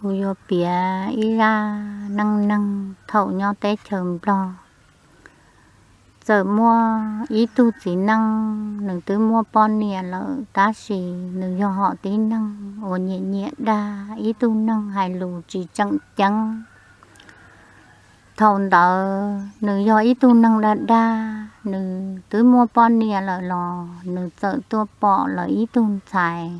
Kuv yuav piav ib zaj neej neeg thaum nyob teb chaws Nplog. Txawm muaj ib tug txiv neej, nws twb muaj poj niam lawm, tab sis nws yog hom tib neeg uas nyiam nyiam dag, ib tug neeg hais lus tsis tseem ceeb. Thaum ntawd nws yog ib tug neeg dag dag, nws twb muaj poj niam lawm los nws txawm tuaj pom lawv ib tug ntxhais.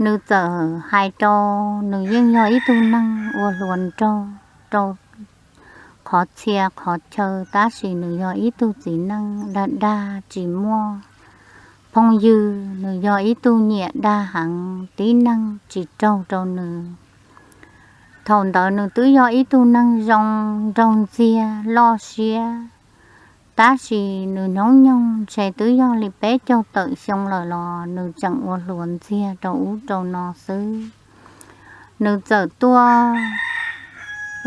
Nws txawm hais rau, nws yeej yog ib tug neeg ua hluas nraug rau qhov txhia qhov chaw, tab sis nws yog ib tug txiv neej dag dag tsis muaj phooj ywg, nws yog ib tug nyiam dag heev, tib neeg tsis raug rau nws. Thaum ntawd nws twb yog ib tug neeg zoo, nraug ntxiag, loj siab, tab sis nws hnub nyoog ntshe twb yog li peb caug tawm xyoo lawm los nws tseem ua hluas ntxiag rau ub rau no xwb. Nws txawm tuaj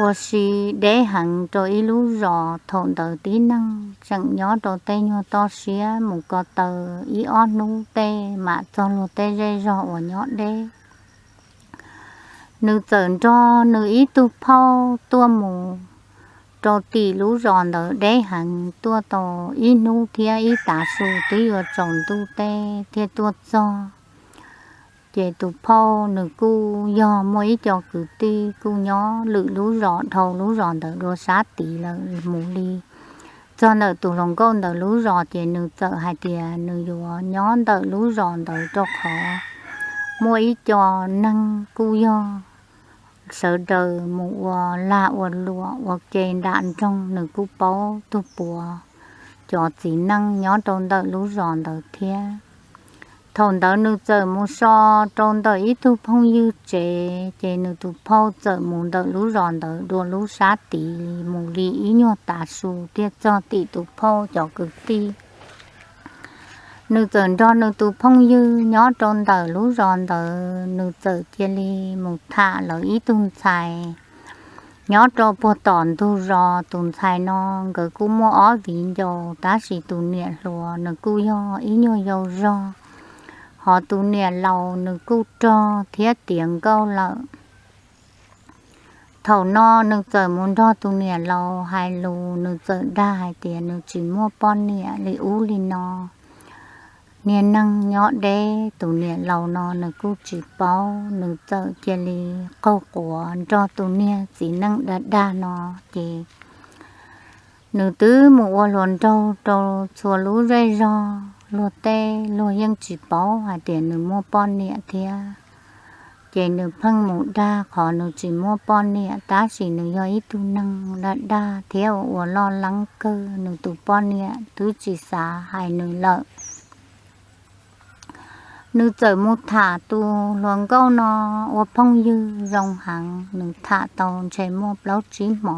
ua si deb heev rau ib lub zos, thaum ntawd tib neeg tseem nyob rau tej nyuag toj siab, mus ko taw ib ob hnub tej mam txog luag tej zej zog uas nyob deb. Nws txawm nrog nws ib tug phauj tuaj mus rau tim lub zos ntawd deb heev, tuaj tau ib hnub thiab ib tav su twb yuav tsaus ntuj teb thiaj tuaj txog. Ces tus phauj nws kuj yog muaj ib co kwv tij kuj nyob lwm lub zos dhau lub zos ntawd dua sab tid lawm, mus li txog ntawm tus hluas nkauj ntawd lub zos ces nws txawm hais tias nws yuav nyob ntawm lub zos ntawd rau qhov muaj ib co neeg kuj yog sawv daws mus ua lag ua luam ua ke nram nroog, nws kuj paub tug puav cov txiv neej nyob rau ntawm lub zos ntawd thiab. Thaum ntawd nws txawm mus so rau ntawm ib tug phooj ywg tsev, ces nws tus phauj txawm mus ntawm lub zos ntawd dua lub sab tid mus li ib nyuag tav su thiaj txog tim tus phauj cov kwv tij. Nws txawm nrog nws tus phooj ywg nyob rau ntawm lub zos ntawd, nws txawm cia li mus tham lawv ib tug ntxhais nyob rau puag tom ntug zos. Tus ntxhais no nkawd kuj muaj ob viv ncaus, tab sis tus niam hluas nws kuj yog ib nyuag yau zog, hos tus niam laus nws kuj rog thiab tiav nkauj lawm. Thaum no nws txawm mus nrog tus niam laus hais lus, nws txawm dag hais tias nws tsis muaj poj niam li ub li no. Niag neeg nyob deb, tus niam laus no nws kuj tsis paub, nws txawm cia li qaug quav nrog tus niag txiv neej dag dag no. Ces nws twb mus ua hluas nraug rau txhua lub zej zog, luag tej luag yeej tsis paub hais tias nws muaj poj niam thiab. Ces nws pheej mus dag qhov nws tsis muaj poj niam, tab sis nws yog ib tug neeg dag dag thiab ua loj leeb kawg, nws tus poj niam twb tsis xav hais nws lawm. Nws txawm mus tham tus hluas nkauj no ua phooj ywg zoo heev, nws tham tau ntshe muaj plaub tsib hmo,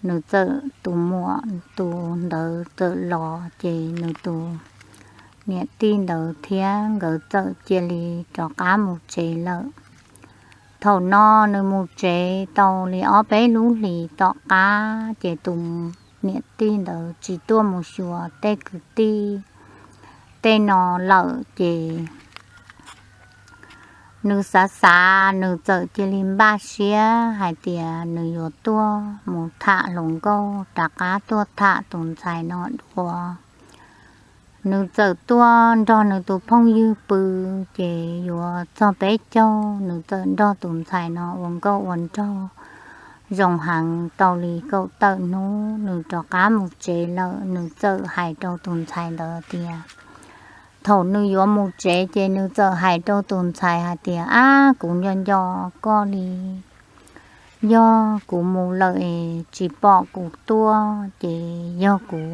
nws txawm, tus muam tus ntawd txawm los, ces nws tus niam tij ntawd thiab nkawd txawm cia li rov qab mus tsev lawm. Thaum no nws mus tsev tau li ob peb lub hlis tom qab, ces tus niam tij ntawd tsis tuaj mus xyuas tej kwv tij tej no lawm, ces nws xav xav, nws txawm cia li npaj siab hais tias nws yuav tuaj mus tham hluas nkauj rov qab tuaj tham tus ntxhais no dua. Nws txawm tuaj nrog nws tus phooj ywg pw, ces yuav txog peb caug, nws txawm nrog tus ntxhais no ua nkauj ua nraug zoo heev tau li kaum tawm hnub, nws rov qab mus tsev lawm. Nws txawm hais rau tus ntxhais ntawd tias, thaum nws yuav mus tsev ces nws txawm hais rau tus ntxhais hais tias, ab, kuv nco nco koj li. Yog kuv mus lawm es tsis pom kuv tuaj ces yog kuv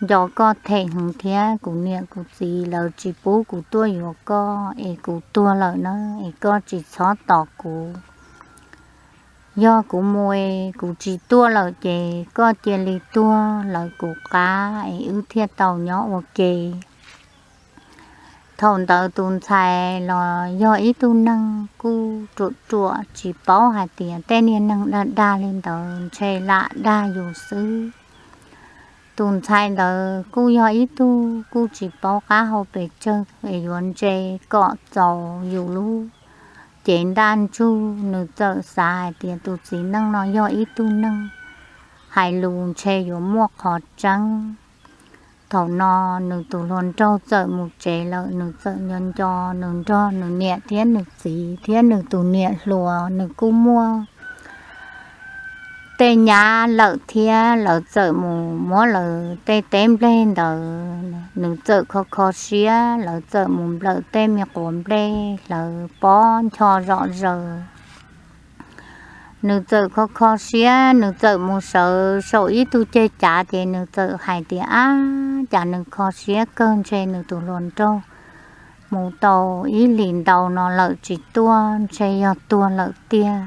nco koj them heev thiab kuv niam kuv txiv lawv tsis pub kuv tuaj yuav koj es kuv tuag lawm na, es koj tsis txhob tos kuv. Yog kuv mus es kuv tsis tuaj lawm ces koj cia li tuag lawv kuv qab es wb thiaj tau nyob ua ke. Thaum ntawd tus ntxhais los yog ib tug neeg kuj ruam ruam tsis paub hais tias tej niag neeg dag dag li ntawd ntshe lam dag yus xwb. Tus ntxhais ntawd kuj yog ib tug kuj tsis paub qab hau pes tsawg es yuav ntse kom txaus yus lub cev ntaj ntsug, nws txawm xav hais tias tus txiv neej no yog ib tug neeg hais lus ntshe yuav muaj qhov tseeb. Thaum no nws tus hluas nraug txawm mus tsev lawm, nws txawm nco nco nws nrog nws niam thiab nws txiv thiab nws tus niam hluas nws kuj muaj tej nyab lawm thiab, lawv txawm mus muab lawv tej teb nplej ntawd, nws txawm kho kho siab, lawv txawm mus nplawm tej me quav nplej hlawv pob ncho zom zaws. Nws txawm kho kho siab, nws txawm mus sawv saum ib tug ceg cav ces nws txawm hais tias, ab, cas nws kho siab kawg, ntshe nws tus hluas nraug mus tau ib hlis ntau no lawm tsis tuaj, ntshe yog tuag lawm tiag.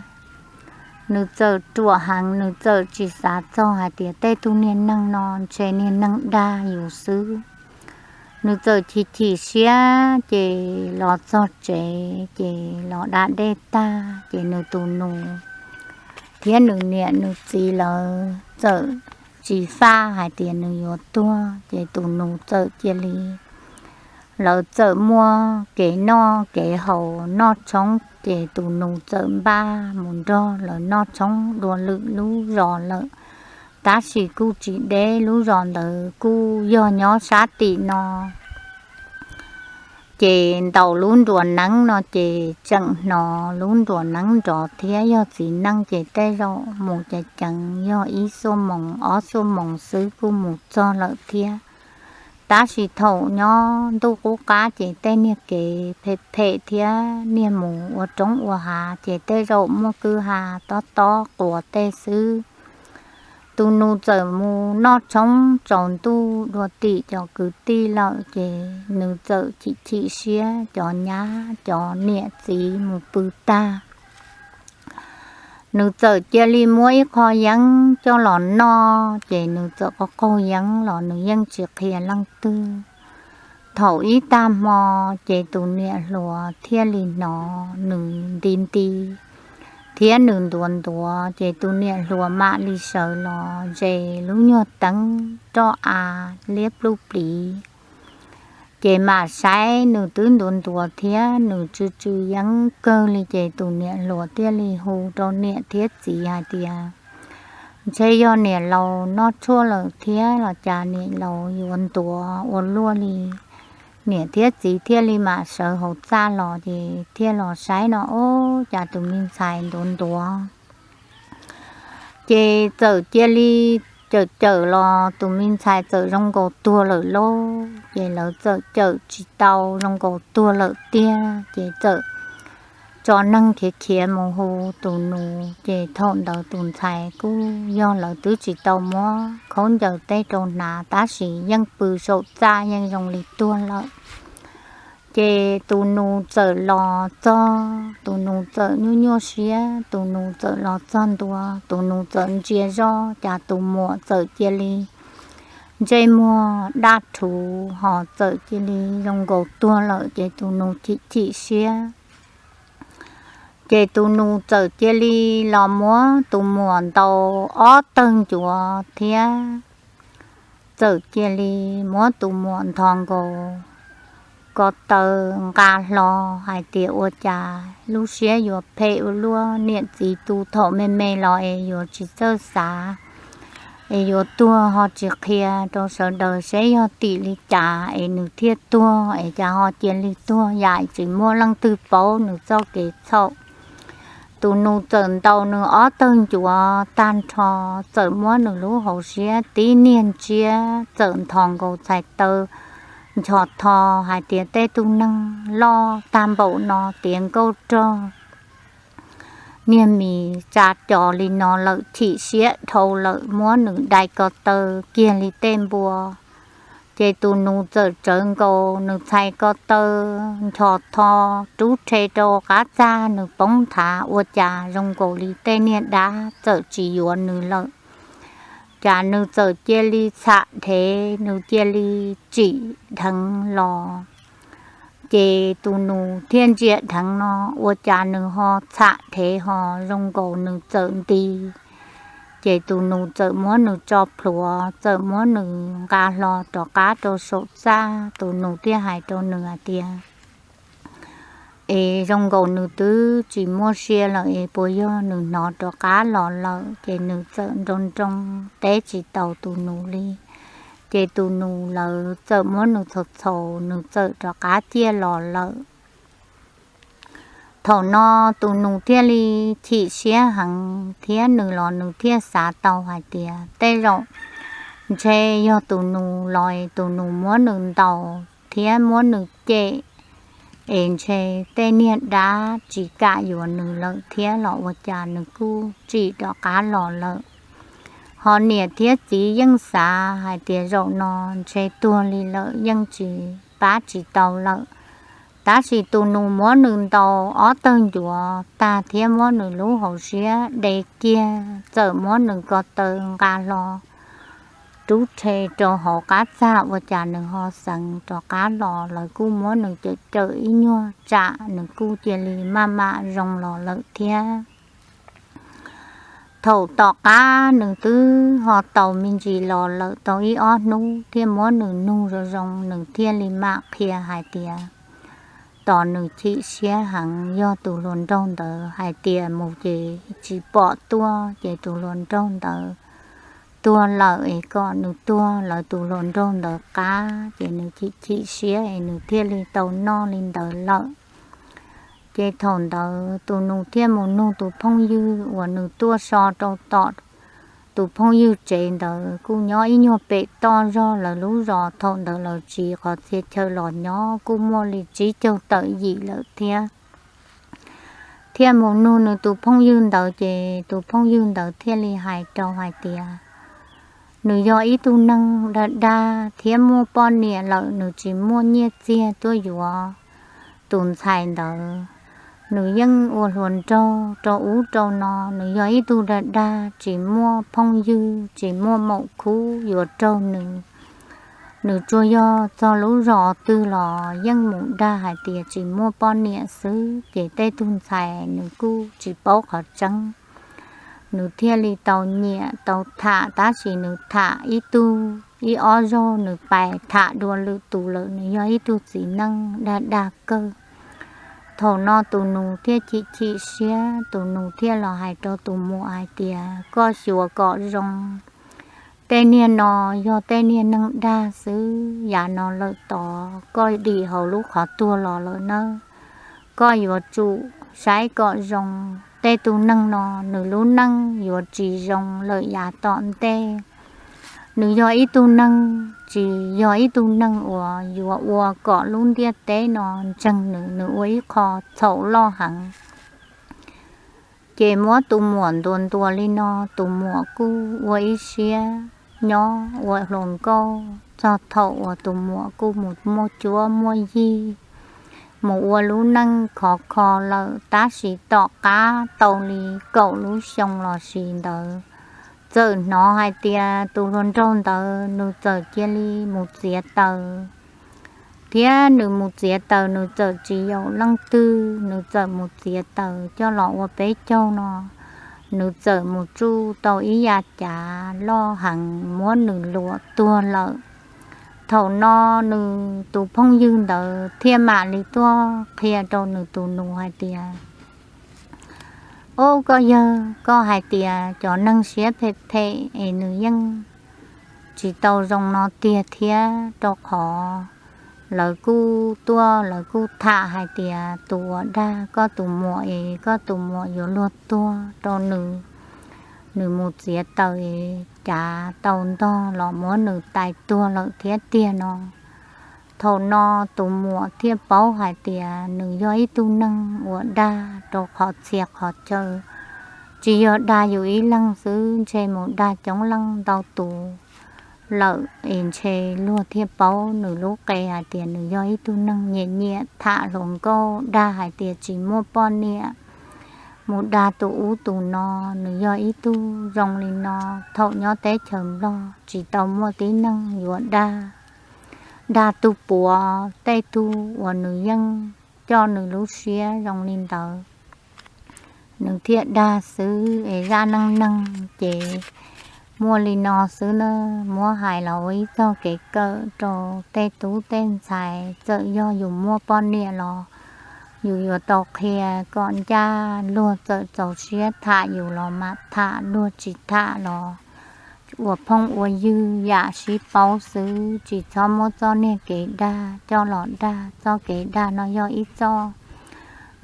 Nws txawm ruam heev, nws txawm tsis xav txog hais tias tej tug niag neeg no ntshe niag neeg dag yus xwb. Nws txawm chim chim siab ces los txog tsev ces los da dej tag ces nws tus nus thiab nws niam nws txiv lawv txawm tsis faj hais tias nws yuav tuag, ces tus nus txawm cia li, lawv txawm muaj kev noj kev haus noj tshoob, ces tus nus txawm npaj mus nrog lawv noj tshoob dua lwm lub zos lawm, tab sis kuj tsis deb, lub zos ntawd kuj yog nyob sab tim no. Ces ntaus lub nruas neeb no ces tseem hnov lub nruas neeb nrov thiab, yog txiv neej ces tej zaum mus ceev ceev yog ib xuab moos ob xuab moos xwb kuj mus txog lawm thiab. Tab sis thaum nyob ntuj qub qab ces tej niag kev phem phem thiab niag mus ua roob ua hav ces tej zaum muaj kwj ha tob tob quas tej xwb. Tus nus txawm mus noj tshoob tsaus ntuj dua tim cov kwv tij lawm ces nws txawm chim chim siab, cov nyab cov niam txiv mus pw tag. Nws txawm cia li muab ib qho yeeb coj los noj, ces nws txawm qaug qaug yeeb los nws yeej tsis qhia leej twg. Thaum ib tag hmo, ces tus niam hluas thiaj li hnov nws nti nti thiab nws ntuav ntuav, ces tus niam hluas mam li sawv los ze lub nyuag teeb roj av liab pluj pliv. Ces mam saib nws twb ntuav ntuav thiab nws tsw tsw yeeb kawg li, ces tus niam hluas thiaj li hu rau niam thiab txiv hais tias, ntshe yog niam laus noj tshuaj lawm thiab los cas niam laus yuav ntuav ua luaj li. Niam thiab txiv thiaj li mam sawv hauv txaj los, ces thiaj los saib no, ob, cas tus me ntxhais ntuav ntuav. Ces txawm cia li cawm cawm los tus me ntxhais txawm zoo nkaus tuag lawm lauj. Ces lawv txawm cawm tsis tau, zoo nkaus tuag lawm tiag, ces txawm tso neeg khiav khiav mus hu tus nus, ces thaum ntawd tus ntxhais kuj yog lawv twb tsis tau muab khaub ncaws tej rau hnav, tab sis yeej pw saum txaj yeej zoo li tuag lawm. Ces tus nus txawm los txog, tus nus txawm nyuaj nyuaj siab, tus nus txawm los txog ntua, tus nus txawm ntsia zoj, cas tus muam txawm cia li ntsej muag daj rhuv ho txawm cia li zoo nkaus tuag lawm, ces tus nus chim chim siab. Ces tus nus txawm cia li los muab tus muam ntaus ob tawg ncuav thiab txawm cia li muab tus muam nthos nkaus ko taw nqa hlo hais tias, ua cas lub siab yuav phem ua luaj, niam txiv tu thaum me me los es yuav tsis txawj xav es yuav tuag ho tsis qhia rau sawv daws seb yog tim li cas es nws thiaj tuag, es cas ho cia li tuag yam tsis muaj leej twg paub nws txoj kev txhaum. Tus nus txawm ntaus nws ob tawg ncuav tag nrho, txawm muab nws lub hauv siab tib niag ntsiab, txawm nthos nkaus txhais taw nchos tho hais tias, tej tug neeg loj tag npaum no tiav nkauj rog, niag mis tsa cos li no lawm, chim siab dhau lawm, muab nws dai ko taw kiag li tej npua. Ces tus nus txawm tsawv nkaus nws txhais ko taw nchos tho, rub rhe rau qab txag, nws poob nthav ua cas zoo nkaus li tej niag dab txawm tsis yuav nws lawm. Cas nws txawm cia li txham dhev, nws cia li tsim dheev los. Ces tus nus thiaj ntsia dheev no, ua cas nws ho txham dhev ho zoo nkaus nws txawm nti. Ces tus nus txawm muab nws tso plhuav, txawm muab nws nqa hlo rov qab rau saum txaj. Tus nus thiaj hais rau nws hais tias, Es zoo nkaus nws twb tsis muaj sia lawm es puas yog nws hnov rov qab los lawm, ces nws txawm nroo nroo teb tsis taus tus nus li. Ces tus nus lawv txawm muab nws txhaus txhaus, nws txawm rov qab ciaj los lawm. Thaum no tus nus thiaj li chim siab heev thiab nws los nws thiaj xav tau hais tias tej zaum ntshe yog tus nus los es tus nus muab nws ntaus thiab muab nws cem, es ntshe tej niag dab tsis kam yuav nws lawm thiab los ua cas nws kuj tsim rov qab los lawm. Ho niam thiab txiv yeej xav hais tias zaum no ntshe tuag li lawm yeej tsis pab tsis tau lawm. Tab sis tus nus muab nws ntaus ob tawg ncuav tag thiab muab nws lub hauv siab de kiag, txawm muab nws ko taw nqa hlo rub rhe rau hauv qab txag ua cas nws ho xeev rov qab los. Lawv kuj muab nws cawm cawm ib nyuag tsam nws kuj cia li maj mam zoo los lawm thiab. Thaum tom qab nws twb ho tau me ntsis los lawm tau ib ob hnub thiaj muab nws nug zoo zoo, nws thiaj li mam qhia hais tias tos nws chim siab heev yog tus hluas nraug ntawd hais tias mus ces tsis pom tuaj, ces tus hluas nraug ntawd tuag lawm es kom nws tuag lawv tus hluas nraug ntawd qab, ces nws chim chim siab es nws thiaj li tau noj li ntawd lawm. Ces thaum ntawd tus nus thiaj mus nug tus phooj ywg uas nws tuaj so rau tom tus phooj ywg tsev ntawd kuj nyob ib nyuag pem toj zog lawv lub zos. Thaum ntawd lawv tsiv qhov txhia chaw los nyob kuj muaj li tsib caug tawm yim lawm thiab. Thiaj mus nug nws tus phooj ywg ntawd, ces tus phooj ywg ntawd thiaj li hais rau hais tias nws yog ib tug neeg dag dag thiab muaj poj niam lawm, nws tsis muaj nyiaj txiag tuaj yuav tus ntxhais ntawd. Nws yeej ua hluas nraug rau ub rau no, nws yog ib tug dag dag tsis muaj phooj ywg tsis muaj maum khub yuav raug nws. Nws tsuas yog txog lub zos twg los yeej mus dag hais tias tsis muaj poj niam xwb, ces tej tug ntxhais nws kuj tsis paub qhov tseeb. Nws thiaj li tau nyiam tau tham, tab sis nws tham ib tug ib ob zaug nws pais tham dua lwm tus lawm, nws yog ib tug txiv neej dag dag kawg. Thaum no tus nus thiaj chim chim siab, tus nus thiaj los hais rau tus muam hais tias koj xyuas kom zoo, tej niag no yog tej niag neeg dag xwb, yav no lawm tod koj dim hauv lub qhov tuag los lawm nawb. Koj yuav tsum saib kom zoo, tej tug neeg no nws lub neej yuav tsis zoo lawm yav tom ntej. Nws yog ib tug neeg tsis yog ib tug neeg uas yuav ua kom lub ntiaj teb no ntseeg nws, nws ua ib qho txhaum loj heev. Ces muab tus muam ntuas ntuas li no, tus muam kuj ua ib siab nyob ua hluas nkauj txog thaum uas tus muam kuj mus muaj cuab muaj yig, mus ua lub neej khov kho lawm, tab sis tom qab tau li kaum lub xyoo los sis ntawd, txawm hnov hais tias tus hluas nraug ntawd nws txawm cia li mus txiav taws. Thiab nws mus txiav taws nws txawm tsis yaum leej twg, nws txawm mus txiav taws coj los ua peb caug no, nws txawm mus tsuj tau ib yav cav loj heev muab nws luam tuag lawm. Thaum no nws tus phooj ywg ntawd thiaj mam li tuaj qhia rau nws tus nus hais tias, Ob, koj yawg, koj hais tias cov neeg siab phem phem es nws yeej tsis tau zoo no tiag thiab, rau qhov lawv kuj tuaj lawv kuj tham hais tias tus uas dag koj tus muam es koj tus muam yuav luag tuag rau nws, nws mus txiav taws es cav tau ntog los muab nws tais tuag lawm thiab tiag no. Thaum no tus muam thiaj paub hais tias nws yog ib tug neeg uas dag rau qhov txhia qhov chaw, tsis yog dag yus ib leeg xwb, ntshe mus dag coob leej ntau tus lawm es ntshe luag thiaj paub nws lub qe hais tias nws yog ib tug neeg nyiam nyiam tham hluas nkauj, dag hais tias tsis muaj poj niam, mus dag tus ub tus no, nws yog ib tug zoo li no. Thaum nyob teb chaws Nplog tsis tau muaj tib neeg yuav dag, dag tug puav tej tug uas nws yeej coj nws lub siab zoo li ntawd, nws thiaj dag xwb es zaj neej neeg ces muaj li no xwb na. Muab hais los ua ib txog kev kawm rau tej tub tej ntxhais, txawm yog yus muaj poj niam los Yus yuav tau qhia kom ncaj, luag txawm txaus siab tham yus los mam tham, luag tsis tham los ua phooj ua ywg yam sib paub xwb, tsis txhob muab txoj niag kev dag coj los dag. Txoj kev dag no yog ib txoj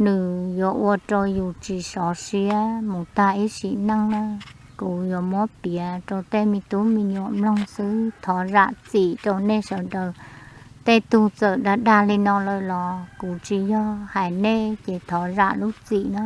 nws yuav ua rau yus tsis sov siab mus tag ib sim neej na. Kuv yuav muab piav rau tej me tub me nyuam mloog xwb, thov zam txim rau nej sawv daws. Tej tug txawm dag dag li no lawm los kuv tsis yog hais nej ces thov zam lub txim na.